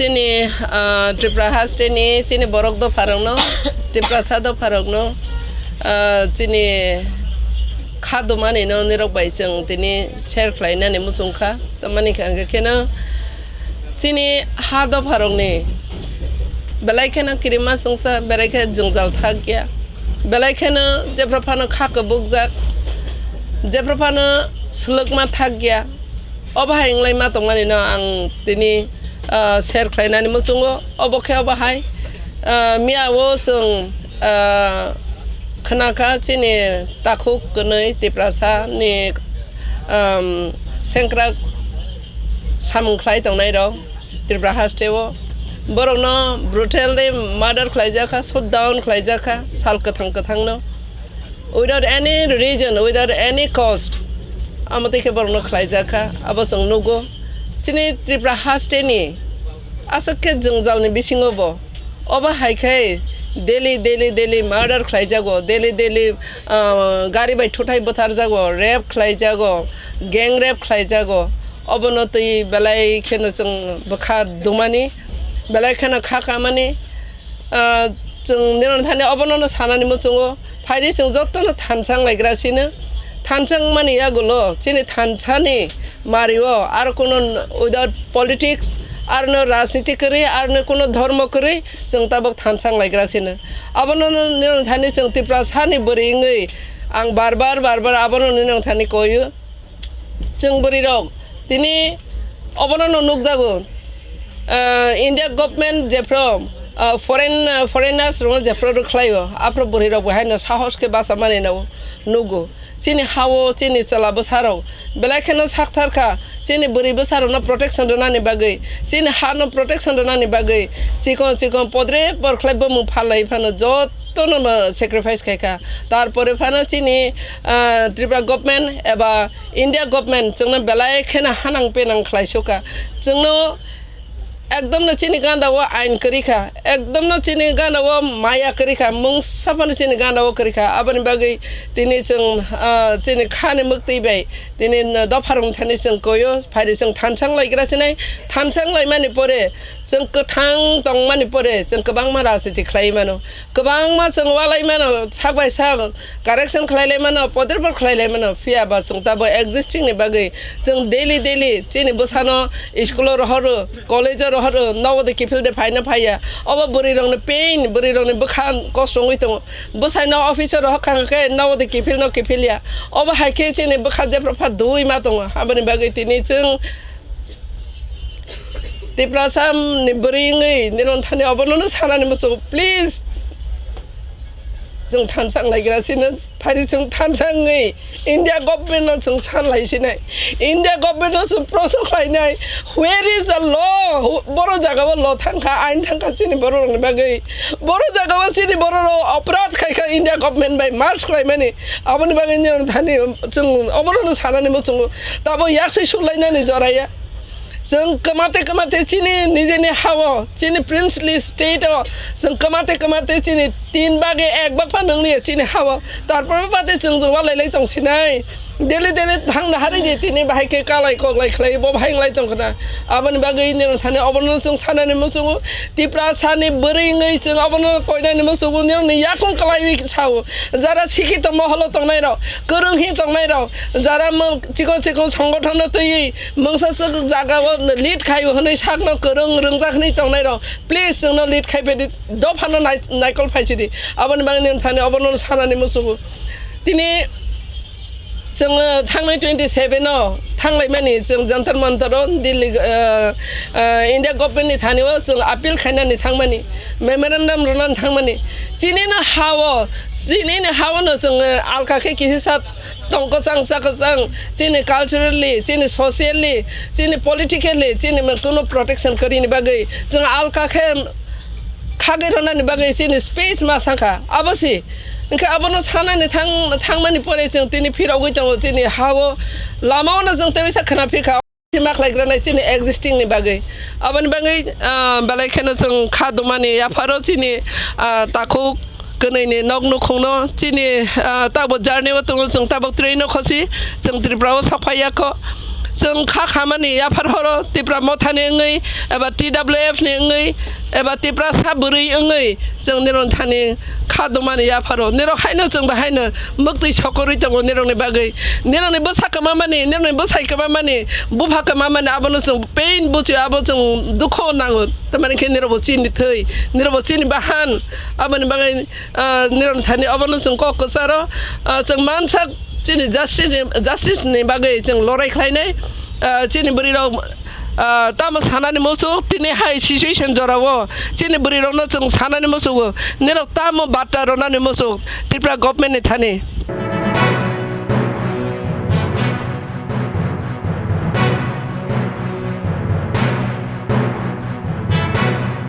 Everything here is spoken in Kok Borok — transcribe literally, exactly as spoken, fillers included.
Chini, ah, Tripura hasteni chini borok dopharokno, Tiprasa dopharokno, ah, chini kha dumani no nirok bai chwng tini share khlainani muchung kha. Tamani khe hwnkhe kheno chini ha dopharokni belai kheno kirima chwngsa, belai khe jwngjal thak ya, belai kheno jephru phano kha kwbukjak, jephru phano swlwkma thak ya. Obo hai wnglaima tongmani no ang tini, ah, share khlainani muchungo. Obo khe obo hai, ah, miya o chwng, ah, khwnakha chini takhuk kwnwi Tiprasa ni, um, sengkrak samung khlai tongnai rok Tripura haste o. Borokno brutally murder khlaijakha, shutdown khlaijakha sal kwthang kwthangno. Without any reason, without any cause, amo tei khe borokno khlaijak kha, abo chwng nugo. Chini Tripura hasteni aswk khe jwngjalni bisingo bo, obo hai khe daily, daily, daily murder khlaijago, daily, daily, ah, gari bai thuthai bwtharjago, rape khlaijago, gang rape khlaijago. Obono twi belai kheno chwng bwkha dumani, belai kheno kha kamani. Ah, chwng nirok thani obono no sanani muchungo. Phaidi chwng jotono thansa wng lai gra sino. Thansa wngmani yagulo chini thansani mario aro kuno without politics, aro no rajniti kwrwi, aro no kuno dhormo kwrwi chwng tabuk thansa wng lai gra sino. Abono no nirok thani chwng Tiprasani bwrwi wngwi ang bar bar, bar bar abono nirok thani koyo. Chwng bwrwi rok tini obono no nukjago, ah, India government jephru, ah, foreign, ah, foreigners rokno jephru rw khlaio, aphuru bwrwi rok bo haino sahos khe bachamani no nugo. Chini ha-o chini chwla bwsa rok belai kheno sakthar kha, chini bwrwi bwsa rokno protection rwnani bagwi, chini ha no protection rwnani bagwi chikon chikon podre por khlai bumung phalai phano jot tono bo sacrifice khai kha. Tarpore phano chini, ah, Tripura government eba India government chwngno belai kheno hanang penang khlai sukha. Chwngno ekdom no chini ganda o ain kwrwi kha, ekdom no chini ganda o maya kwrwi kha, mungsa phano chini ganda o kwrwi kha. Aboni bagwi tini chwng, ah, chini khani mwktwi bai tini dopha rwng thani chwng koyo, phaidi chwng thansa wng lai gra sinai, thansa wng lai mani pore chwng kwthang tong mani pore chwng kwbangma rajniti khlai mano. Kwbangma chwng walai mano, sak bai sak correction khlai lai mano, podre por khlai lai mano, phiya ba chwng tabo existing ni bagwi chwng daily daily chini bwsano school o rohoro, college o rohoro, nogo de kiphil de phaina phaiya. Obo bwrwi rokni pain, bwrwi rokni bwkha kosto wngwi tongo. Bwsaino office o rohor kha khe nogo de kiphil no kiphil ya. Obo hai khe chini bwkha jephru pha dui ma tongo. Aboni bagwi tini chwng Tiprasa ni bwrwi wngwi nirok thani obono no sanani muchungo, please. Chwng thansa wng lai gra sino, phari chwng thansa wngwi India government no chwng san lai sinai. India government no chwng proso khlai nai. Where is the law? Boro jaga o law thang kha, ain thang kha chini borok rokni bagwi. Boro jaga o chini borok rok oporad khai kha India government bai march khlai mani. Aboni bagwi nirok thani chwng obono no sanani muchungo. Tabo yaksui suk lai nani jora ya. Chwng kwmate kwmate chini nijeni ha-o, chini princely state-o, chwng kwmate kwmate chini tin bage ek bag phano wngya chini ha-o. Tarpore bade chwng chwng walai lai tong sinai. Daily daily thangna hari di tini bahai khe kalai koklai khlai bo bahai wng lai tong khna. Aboni bagwi nirok thani obono chwng sanani muchungo. Tiprasani bwrwi wngwi chwng obono koinani muchungo, nirokni yakung kwlaiwi sao. Jara sikhito moholo tongnairok, kwrwng hi tongnairok, jara mo-, chikon chikon songothono twiwi mungsa swk jagao lead khaio hwnwi sakno kwrwng rwngjak hwnwi tongnairok, please chwngno lead khai phedi, dophano nai-, naikol phaisidi. Aboni bagwi nini thani obono sanani muchungo. Tini chwng thangnai twenty seven o thanglaimani chwng Jantar Mantar o Delhi, ah, ah, India government ni thani o chwng appeal khainani thangmani, memorandum rwnani thangmani. Chini no ha o, chini ni ha o no chwng alka khe kisi sa tong kwchang cha kwchang, chini culturally, chini socially, chini politically, chini kuno protection kwrwini bagwi chwng alka khe khagwi rwnani bagwi chini space ma sakha. Abo si. Hwnkhe abono sanani thang-, thangmani pore chwng tini phirogwi tongo chini ha-o. Lama-o no chwng tei waisa khwna phikha. Ma khlaigranai chini existing ni bagwi. Aboni bagwi, ah, belai kheno chwng kha dumani yapharo chini, ah, takhuk kwnwi ni nok nukhungno chini, ah, tabuk journey o tongo chwng tabuk train o khosi chwng Tripura o sok phai ya kho. Chwng kha khamani yaphar horo Tipra Mothani wngwi eba T W F ni wngwi eba Tiprasa bwrwi wngwi chwng nirok thani kha dongmani yapharo. Nirok haino chwng bahaino mwktwi sokorwi tongo nirokni bagwi. Nirokni bwsa kwmamani, nirokni bwsai kwmamani, bupha kwmamani abono chwng pain buchio, abo chwng dukho nango. Tamani khe nirokbo chini thwi, nirokbo chini bahan, aboni bagwi, ah, nirok thani abono chwng kok kwcharo, ah, chwng mansak chini justice ni, justice ni bagwi chwng lorai khlainai. Ah, chini bwrwi rok, ah, tamo sanani muchuk, tini hai situation jorao chini bwrwi rokno chwng sanani muchugo, nirok tamo bata ronani muchuk Tripura government ni thani.